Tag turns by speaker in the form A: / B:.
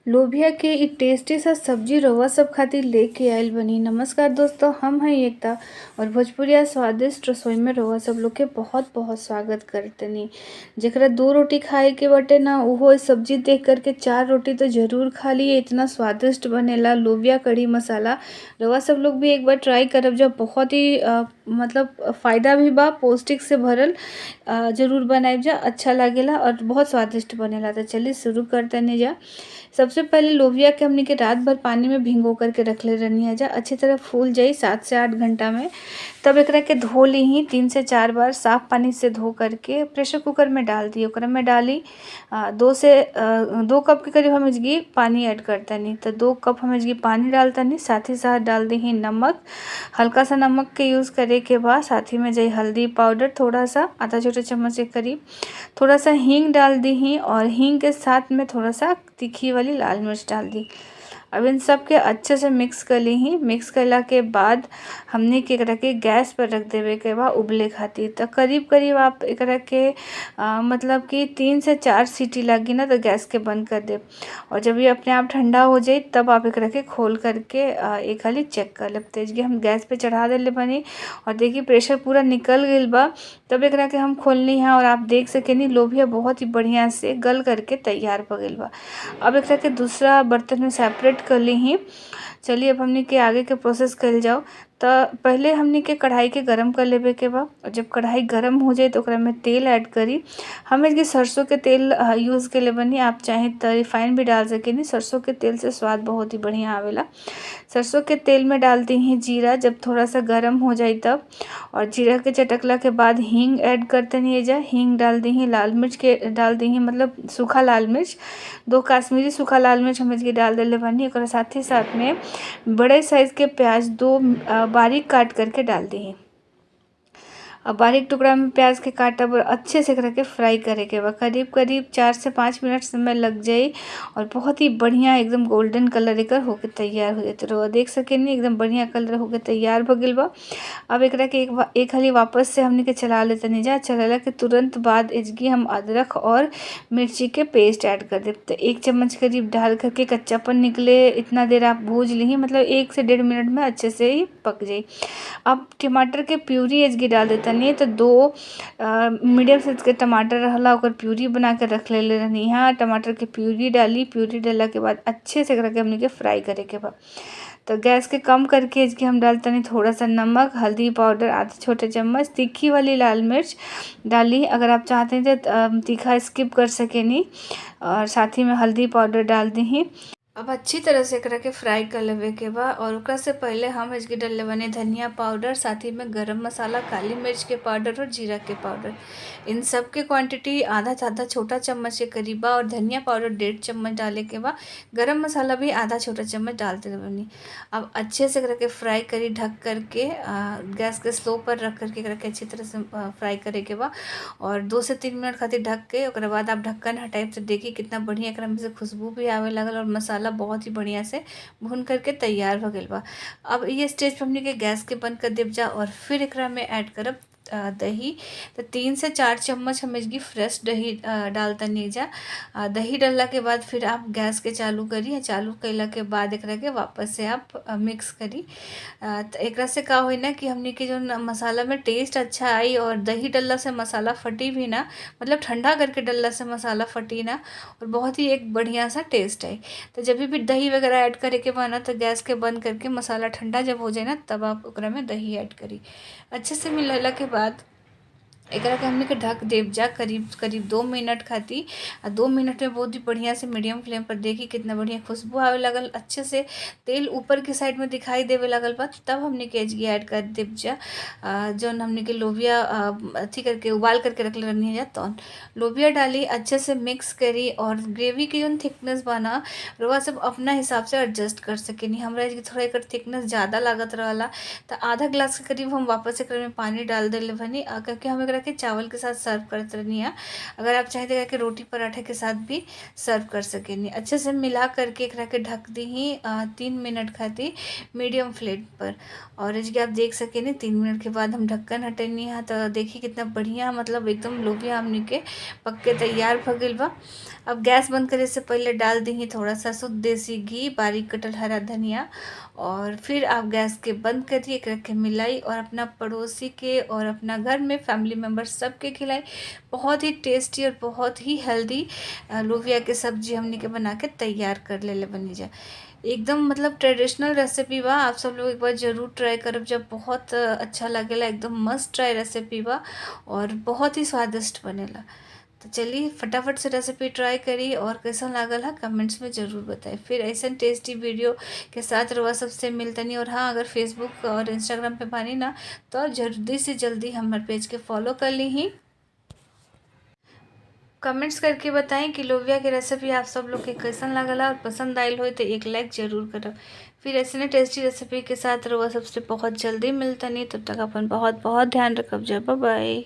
A: लोबिया के इ टेस्टी सा सब्जी रउआ सब खातिर लेके आइल बानी। नमस्कार दोस्तों, हम हैं एकता और भोजपुरिया स्वादिष्ट रसोई में रउआ सब लोग के बहुत बहुत स्वागत करतनी। जेकरा दो रोटी खाए के बाटे ना, उहो सब्जी देख करके चार रोटी तो ज़रूर खा ली। इतना स्वादिष्ट बनेला लोबिया कढ़ी मसाला। रउआ सब लोग भी एक बार ट्राई करब जब बहुत ही मतलब फ़ायदा भी बा, पौष्टिक से भरल ज़रूर बनाइब जा, अच्छा लागेला और बहुत स्वादिष्ट बनेला। तो चलिए शुरू करतनी जा। सबसे पहले लोबिया के हमनी के रात भर पानी में भिगो करके रखले रहनी जा, अच्छी तरह फूल जाई 7 से 8 घंटा में। तब एकरा के धो लीही 3 से 4 बार साफ पानी से धो करके प्रेशर कुकर में डाल दी। ओकरा में डाली 2 कप के करीब हम इसकी पानी ऐड करतनी। तो 2 कप हम इसकी पानी डालतनी, साथ ही साथ डाल दी नमक, हल्का सा नमक के यूज़ करे के बाद साथ ही में जाई हल्दी पाउडर थोड़ा सा, आधा छोटा चम्मच के करीब, थोड़ा सा हींग डाल दी और हींग के साथ में थोड़ा सा तीखी वाली लाल मिर्च डाल दी। अब इन सब के अच्छे से मिक्स कर ली। मिक्स करला के बाद हमने के एकरा के गैस पर रख देवे के बाद उबले खातिर। तो करीब करीब आप एकरा के मतलब कि 3 से 4 सीटी लगी ना तो गैस के बंद कर दे। और जब ये अपने आप ठंडा हो जाए तब आप एकरा के खोल करके एक हाली चेक कर लेब। तेज हम गैस पे चढ़ा देले बनी और देखिए प्रेशर पूरा निकल गई बा। तब एकरा के हम खोलनी है और आप देख सकेनी लोबिया बहुत ही बढ़िया से गल करके तैयार हो गई बा। अब एकरा के दूसरा बर्तन में सेपरेट कर ली। चलिए अब हमने के आगे के प्रोसेस कर जाओ। तो पहले हमने के कढ़ाई के गरम कर लेवे के बा और जब कढ़ाई गरम हो जाए तो ओकरा में तेल ऐड करी। हम इसके सरसों के तेल यूज़ के ले बनी, आप चाहे तो रिफाइन भी डाल सकेनी। सरसों के तेल से स्वाद बहुत ही बढ़िया आवेला। सरसों के तेल में डालती हैं जीरा, जब थोड़ा सा गर्म हो जाए तब, और जीरा के चटकला के बाद हींग ऐड करते नहीं जा। हींग डाल दी, लाल मिर्च के डाल दी, मतलब सूखा लाल मिर्च, 2 काश्मीरी सूखा लाल मिर्च हम इसके डाल देले बनी। और साथ ही साथ में बड़े साइज़ के प्याज 2 बारीक काट करके डाल दी। अब बारीक टुकड़ा में प्याज के काटब और अच्छे से एकरा के फ्राई करे के बा। करीब करीब 4 से 5 मिनट समय लग जाई और बहुत ही बढ़िया एकदम गोल्डन कलर एकर होके तैयार हो जाते। रउआ देख सकेनी एकदम बढ़िया कलर होके तैयार हो गइल बा। अब एकरा के एक हाली वापस से हमनी के चला लेतनी जा। चलाला के तुरंत बाद एजगी हम अदरक और मिर्ची के पेस्ट ऐड कर देब। तो 1 चम्मच करीब डाल करके कच्चापन निकले इतना देर आप भूज ली, मतलब 1 से 1.5 मिनट में अच्छे से ही पक जाई। अब टमाटर के प्यूरी एजगी डाल देता। तो 2 मीडियम साइज के टमाटर रहला, ओकर प्यूरी बना के रख ले रहनी है। टमाटर के प्यूरी डाली। प्यूरी डाला के बाद अच्छे से एकरा के हमनी के फ्राई करे के बा। तो गैस के कम करके इसके हम डालते नहीं थोड़ा सा नमक, हल्दी पाउडर आधा छोटे चम्मच, तीखी वाली लाल मिर्च डाली। अगर आप चाहते हैं तो तीखा स्किप कर सकेनी। और साथ ही में हल्दी पाउडर डाल दी। अब अच्छी तरह से एकरा के फ्राई कर लेवे के बा। और ओकरा से पहले हम इसके डालले बने धनिया पाउडर, साथ ही में गरम मसाला, काली मिर्च के पाउडर और जीरा के पाउडर। इन सब के क्वांटिटी आधा आधा छोटा चम्मच के करीब बा। और धनिया पाउडर 1.5 चम्मच डाले के बा। गरम मसाला भी आधा छोटा चम्मच डालते बनी। अब अच्छे से एकरा के फ्राई करी ढक करके, गैस के स्लो पर रख करके एकरा के अच्छी तरह से फ्राई करे के बा। और 2 से 3 मिनट खातिर ढक के ओकरा बाद आप ढक्कन हटाए तो देखिए कितना बढ़िया एकरा में से खुशबू भी आवे लगल और मसाला बहुत ही बढ़िया से भून करके तैयार हो गइल बा। अब ये स्टेज पर हमनी के गैस के बंद कर देब जा और फिर एकरा में ऐड करब दही। तो 3 से 4 चम्मच हम इसकी फ्रेश दही डालतनी जा। दही डालला के बाद फिर आप गैस के चालू करी। चालू कैला के बाद एकरा के वापस से आप मिक्स करी। तो एकरा से का होई ना कि हमनी के जो मसाला में टेस्ट अच्छा आई और दही डालला से मसाला फटी भी ना, मतलब ठंडा करके डालला से मसाला फटी ना और बहुत ही एक बढ़िया सा टेस्ट आई। तो जब भी दही वगैरह ऐड करे के बना तो गैस के बंद करके मसाला ठंडा जब हो जाए ना तब आप ओकरा में दही ऐड करी। अच्छे से मिलाला के बाद एकरा के हमने के ढक देब जा करीब करीब 2 मिनट खाती। आ 2 मिनट में बहुत ही बढ़िया से मीडियम फ्लेम पर देखी कितना बढ़िया खुशबू आवे लगल, अच्छे से तेल ऊपर के साइड में दिखाई देवे लगल बा। तब हमने के एजगी ऐड कर देब जा जौन हमने के लोबिया अथी करके उबाल करके रखले रहनी जा तौन लोबिया डाली, अच्छे से मिक्स करी। और ग्रेवी के जौन थिकनेस बना रउआ सब अपना हिसाब से एडजस्ट कर सकेनी। हमरा एजगी थोड़ा एकर थिकनेस ज़्यादा लागत रहला तो आधा ग्लास के करीब हम वापस एकरा में पानी डाल देले बनी, क्योंकि हम एकरा एकरा के चावल के साथ सर्व करत रहनी है। अगर आप चाहे तो एकरा के रोटी पराठा के साथ भी सर्व कर सकेनी। अच्छे से मिला करके एकरा के ढक दी 3 मिनट खातिर मीडियम फ्लेम पर। और इसके आप देख सकेनी 3 मिनट के बाद हम ढक्कन हटैनी है तो देखिए कितना बढ़िया मतलब एकदम लोबिया हमनी के पक के तैयार भ गइल बा। अब गैस बंद करे से पहले डाल दी थोड़ा सा शुद्ध देसी घी, बारीक कटल हरा धनिया और फिर आप गैस के बंद करिए, एकरा के मिलाई और अपना पड़ोसी के और अपना घर में फैमिली मेम्बर सबके खिलाई। बहुत ही टेस्टी और बहुत ही हेल्दी लोबिया के सब्जी हमनी के बना के तैयार कर लेले बनी जा। एकदम मतलब ट्रेडिशनल रेसिपी बा, आप सब लोग एक बार ज़रूर ट्राई करब जब बहुत अच्छा लगेला। एकदम मस्त ट्राई रेसिपी बा और बहुत ही स्वादिष्ट बनेला। तो चलिए फटाफट से रेसिपी ट्राई करी और कैसा लागल है कमेंट्स में ज़रूर बताएं। फिर ऐसा टेस्टी वीडियो के साथ रउआ सबसे मिलतनी। और हाँ, अगर फेसबुक और इंस्टाग्राम पे बानी ना तो जल्दी से जल्दी हमारे पेज के फॉलो कर ली। कमेंट्स करके बताएं कि लोबिया के रेसिपी आप सब लोग के कैसन लागल और पसंद आयल हो तो एक लाइक ज़रूर करब। फिर ऐसे टेस्टी रेसिपी के साथ रउआ सबसे बहुत जल्दी मिलतनी। तब तक अपन बहुत बहुत ध्यान रखब। जय बाय।